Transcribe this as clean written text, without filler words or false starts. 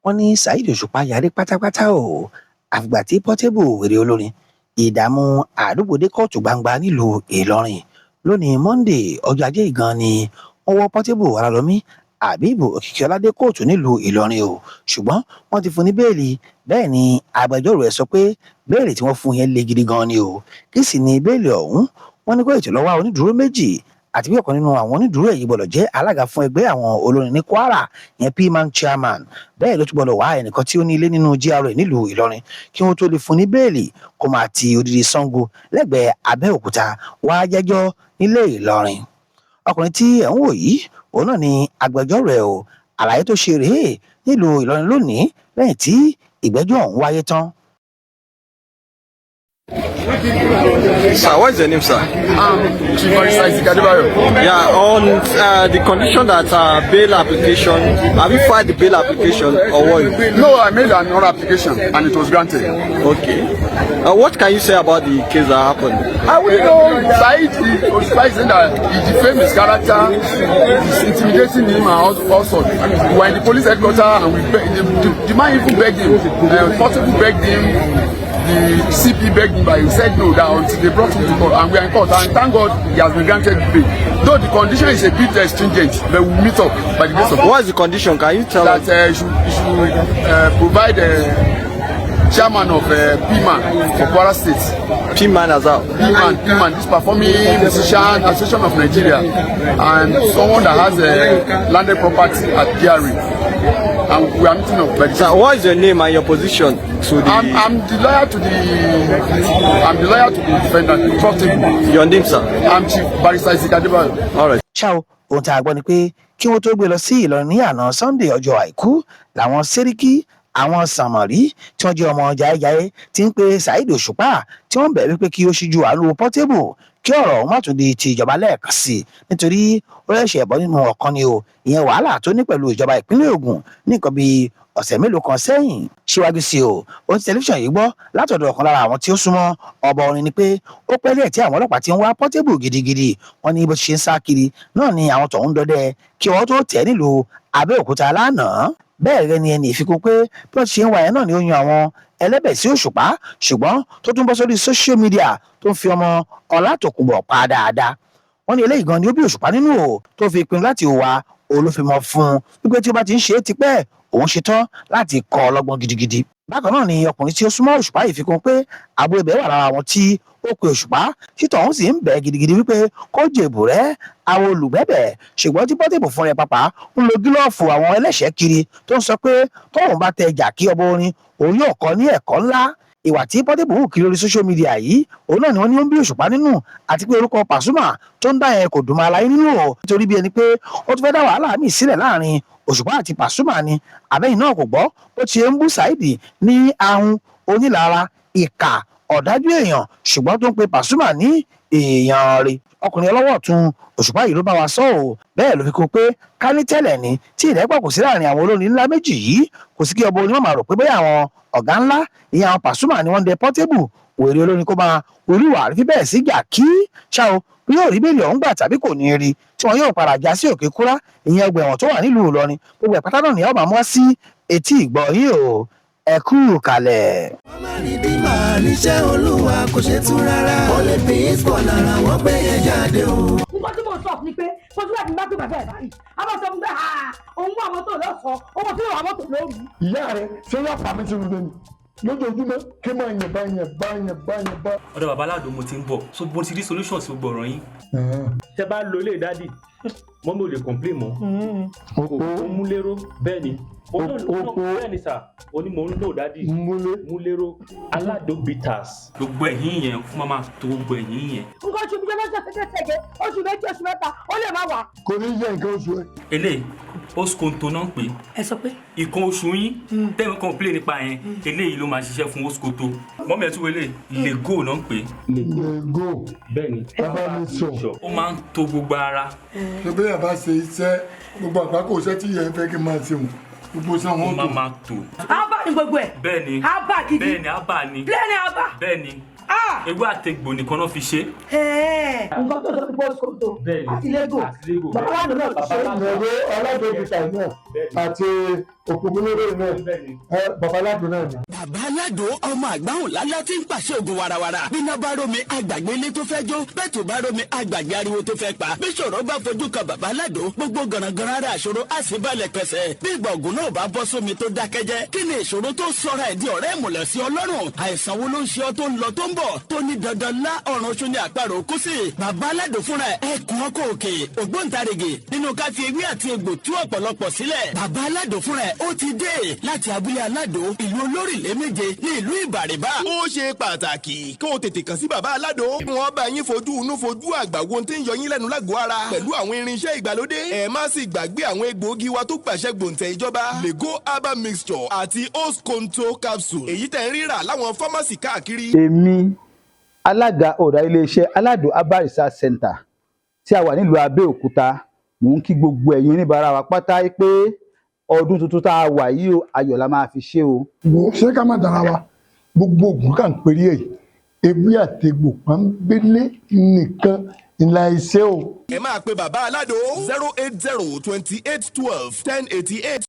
Wọ́n ní Saheed Òṣùpá yarí pátápátá o, àfìgbà tí Portable, wèrè olórin, ìdààmú àdúgbò dé kóòtù gbangba nílùú Ìlọrin lónìí Monday, ọjọ́ Ajé gan ni wọ́n wọ́ Portable Ọlálọ́mí Àbíbù Òkìkíọlá dé kóòtù nílùú Ìlọrin o, ṣùgbọ́n wọ́n ti fún ní bẹ́ẹ̀lì. Bẹ́ẹ̀ ni agbẹjọ́rò ẹ̀ sọ pé bẹ́ẹ̀lì tí wọ́n fún yẹn le gidi gan ni o. Kí sì ni bẹ́ẹ̀lì ọ̀hún? Wọ́n ní kó ètò lọ́wọ́ onídùúró méjì, àti bí ọ̀kan nínú àwọn onídùúró èyí gbọ́dọ̀ jẹ́ alága fún ẹgbẹ́ àwọn olórin ní Kwara, yẹn PMAN chairman. Bẹ́ẹ̀ ló tún gbọ́dọ̀ wá ẹnìkan tí ó ní ilé nínú GRA nílùú Ìlọrin kí wọ́n tó lè fún ní bẹ́ẹ̀lì kó máa ti odidi Sango lẹ́gbẹ̀ẹ́ Abẹ́òkúta wá jẹ́jọ́ nílé Ìlọrin. Ọkùnrin tí ẹ̀ ń wò yìí, òun náà ni agbẹjọ́rò ẹ̀ o. Àlàyé tó ṣe rèé nílùú Ìlọrin lónìí lẹ́yìn tí ìgbẹ́jọ́ ọ̀hún wáyé tán. Sir, what is your name, sir? Chief Barrister Isaac Adebayo. Yeah, on the condition that bail application, have you filed the bail application or what? No, I made an oral application and it was granted. Okay. What can you say about the case that happened? I will know Saheed Osupa is saying that he defamed his character, he's intimidating him and all sorts. We were in the police headquarters and we the man even begged him, Portable begged him, the CP begged him, but he said no, that until they brought him to court, and we are in court, and thank God he has been granted bail. Though the condition is a bit stringent, but we will meet up by the grace of God. What is the condition? Can you tell That us? He should provide chairman of PMAN for Kwara State. PMAN as well. PMAN, this Performing Musician Association of Nigeria, and someone that has a landed property at GRA. And we are meeting up by the Sir, what is your name and your position to the? I'm the lawyer to the defendant, Portable. Your name, sir? I'm Chief Barrister Isaac Adebayo. All right. Ṣá o, ohun tá a gbọ́ ni pé kí wọ́n tó gbé lọ sí Ìlọrin ní àná Sunday, ọjọ́ Àìkú, làwọn sẹ́ríkì, àwọn sànmọ̀rí tí wọ́n jẹ́ ọmọ jayéjayé ti ń pe Saheed Òṣùpá, tí wọ́n ń bẹ̀ wípé kí ó ṣíjú àánú Portable, kí ọ̀rọ̀ ọ̀hún má tún di ti ìjọba lẹ́ẹ̀kan sí i, nítorí ó ṣẹ̀ṣẹ̀ bọ́ nínú ọ̀kan ni o, ìyẹn wàhálà tó ní pẹ̀lú ìjọba ìpínlẹ̀ Ògùn ní nǹkan bíi ọ̀sẹ̀ mélòó kan sẹ́yìn. Síwájú sí o, ohun tí tẹlifíṣàn yìí gbọ́ látọ̀dọ̀ ọ̀kan lára àwọn tí ó súnmọ́ ọba orin ni pé ó pẹ́ díẹ̀ tí àwọn ọlọ́pàá ti ń wá Portable gidigidi. Wọ́n ní bó ti ṣe ń sá kiri náà ni àwọn tọ̀hún dọdẹ kí ọwọ́ tó tẹ̀ nílùú Abẹ́òkúta lánàá. Bẹ́ẹ̀ rẹ ni ẹni ìfikún pé bí wọ́n ti ṣe ń wá yẹn náà ni ó yan àwọn ẹlẹ́bẹ̀ sí Òṣùpá, ṣùgbọ́n tó tún bọ́ sórí social media tó ń fi ọmọ Ọlátòkùnbọ̀ pa dáadáa. Wọ́n ní eléyìí gan ni ó bí Òṣùpá nínú o, tó fi pinnu láti hùwà olófìmọ̀ fún un wípé tí ó bá ti ń ṣe é tipẹ́, òun ṣetán láti kọ́ ọlọ́gbọ́n gidigidi. Bákan náà ni ọkùnrin tí ó súnmọ́ Òṣùpá yìí fi kún pé àbúrò ibẹ̀ wà lára àwọn tí ó pe Òṣùpá, títọ̀ ọ̀hún sì ń bẹ̀ gidigidi wípé kó jèbù rẹ́ àwọn olùgbẹ́bẹ̀, ṣùgbọ́n tí Portable fún rẹ̀ pàpà ń lo gílọ́ọ̀fù àwọn ẹlẹ́ṣẹ̀ kiri, tó ń sọ pé tóun bá tẹ jà kí ọba orin, òun yóò kọ́ ní ẹ̀kọ́ ńlá. Ìwà tí Portable hù kiri lórí social media yìí, òun náà ni wọ́n ní ó ń bí Òṣùpá nínú, àti pé orúkọ Pasuma tó ń dá yẹn kò dùn mọ́ aláyé nínú o, nítorí bí ẹni pé ó tún fẹ́ dá wàhálà míì sílẹ̀ láàrin Òṣùpá àti Pasuma ni. Àbẹ́yìn náà kò gbọ́ bó ti ń bú Saheed ní ahun, onílara, ìkà, ọ̀dájú èèyàn, ṣùgbọ́n tó ń pe Pasuma ní èèyàn rẹ̀. Ọkùnrin ọlọ́wọ́ ọ̀tún Òṣùpá yìí ló bá wa sọ ọ́. Bẹ́ẹ̀ ló fi kún pé ká ní tẹ́lẹ̀ ni tí ìrẹ́pọ̀ kò sí láàrin àwọn olórin ńlá méjì yìí, kò sí kí ọba onímọ̀ máa rò pé bóyá àwọn ọ̀gá ńlá, ìyẹn àwọn Pasuma, ni wọ́n ń dẹ Portable, wèrè olórin, kó máa oríwà àrífín bẹ́ẹ̀ sí gbà kí. Ṣá o, bí yóò rí bẹ́ẹ̀lì ọ̀hún gbà tàbí kò ní rí, tí wọn yóò padà já sí Òkè Kúrá, ìyẹn ọgbà ẹ̀wọ̀n tó wà nílùú Ìlọrin, gbogbo ẹ̀ pátá náà ni a ó máa mú wá sí etí ìgbọ́ yín o. Ẹ kú kalẹ̀. Ọmọrìndí máa níṣẹ́ Olúwa kò ṣe tú rárá. Ó lè fi ìsọ̀ lára wọn gbé yẹn jáde o. Nǹkan tí mo sọ ni pé fojú ẹ̀ ní bá gbé bàbá ẹ̀ báyìí, a máa sọ fún pé òun wà mọ́tò lọ́sàn-án, owó tí wà mọ́tò lóru. Ìyá rẹ ṣé yóò pa mí sínú lẹ́nu lójoojúmọ́ kí máa yìnbọn yìnbọn yìnbọn yìnbọn. Ọ̀dọ̀ bàbá aládùn mo ti ń bọ̀, so mo ti rí solution sí gbogbo ọ̀rọ̀ yín. Tẹ bá lo ilé daddy, mummy ò lè complain mọ́. Ó mú lérò, bẹ́ẹ̀ ni. Òpó. Bẹ́ẹ̀ ni sir, ó ní mò ń lò daddy. Múlé. Mú lérò, Aládò Bitters. Gbogbo ẹ̀yìn yẹn fún máa tó gbogbo ẹ̀yìn yẹn. Nǹkan oṣù mi lọ́sẹ̀ ségesège, oṣù 2, oṣù 3, ó lè má wà. Kò ní yẹ nǹkan oṣù ẹ. Eléyìí, oskonto náà ń pè é. Ẹ sọ pé? Ìkan oṣù yín tẹ́mi complain nípa yẹn, eléyìí ló máa ṣiṣẹ́ fún oskonto. Mummy, ẹ̀ tún wọlé, lego náà ń pè é. Lego. Bẹ́ẹ̀ ni. Bàbá mi sọ. Ó máa ń tó gbogbo ara. Ṣé bí yàrá ṣe iṣẹ́ gbogbo àgbákò iṣẹ́ tí yẹn fẹ́ kí n máa ṣe wọn gbogbo iṣẹ́ Ó wọn máa tó. máa tó. Abba ni gbogbo ẹ̀. Bẹ́ẹ̀ ni. Abba gidi. Bẹ́ẹ̀ ni, abba ni. Plẹ́ni abba. Bẹ́ẹ̀ ni. Ah! Ewé àtegbò nìkan náà fi ṣe. Nǹkan tó sọ ní postcode. Bẹ́ẹ̀ ni. Àti lego. Àti Lego. Bàbá wa náà ti ṣe. Ìyàwó aládòbìtà náà àti Òpómúléró náà ẹ, Bàbá Aládò náà ni. Bàbá Aládò, ọmọ àgbáhùn lálá tí ń pàṣẹ ògùn warawara. Bíná bá rómi, àgbàgbé ilé tó fẹ́ jó. Bẹ́ẹ̀ tó bá rómi, àgbàgbé ariwo tó fẹ́ pa. Bí ṣòro bá fojú kan Bàbá Aládò, gbogbo gànàgànà ara àṣòro á sì balẹ̀ pẹ̀sẹ̀. Bí ìgbà ògùn náà bá bọ́ sómi tó dákẹ́jẹ́, kí ni ìṣòro tó sọra ẹ̀ di ọ̀rẹ́ ìmùlẹ̀ sí Ọlọ́run? Àìsàn wo ló ń ṣe ọ́ tó ń lọ tó ń bọ̀, tó ní dandan lá ọ̀run oṣù ní àparò kú sí? Bàbá Aládò fúnra ẹ̀, ẹkùn ọkọ̀ òkè, ògbóǹtarìgì nínú ká fi ewé àti egbò tú ọ̀pọ̀lọpọ̀ sílẹ̀. Bàbá Aládò fúnra ẹ̀, ó ti dé láti abúlé Aládò, ìlú olórílẹ̀ méje ní ìlú Ìbàrìbà. Ó ṣe pàtàkì kó o tètè kàn sí Bàbá Aládò. Wọ́n bá yín fojú inú fojú àgbà wo ohun tí ń yọ yín lẹ́nu lágọ̀ọ́ ara pẹ̀lú àwọn irinṣẹ́ ìgbàlódé. Ẹ má sì gbàgbé àwọn egbòogi wa tó gbàṣẹ gbòǹtẹ̀ ìjọba, Lego herbal mixture àti Osconto capsule, èyí tẹ̀ ń rírà láwọn fámásì káàkiri. Èmi, alága ọ̀dà iléeṣẹ́ Aládò Herbal Research Center tí a wà nílùú Abẹ́òkúta, mò ń kí gbogbo ẹ̀yin oníbàárà wa pátá pé ọdún tuntun tá a wà yìí o, ayọ̀ la máa fi ṣe o. Wo, ṣé ká má dara wa, gbogbo ògùn kà ń perí ẹ̀, ewé àtegbò pọ́nbélé nìkan ńlá iṣẹ́ o. Ẹ máa pe Bàbá Aládò 08028121088.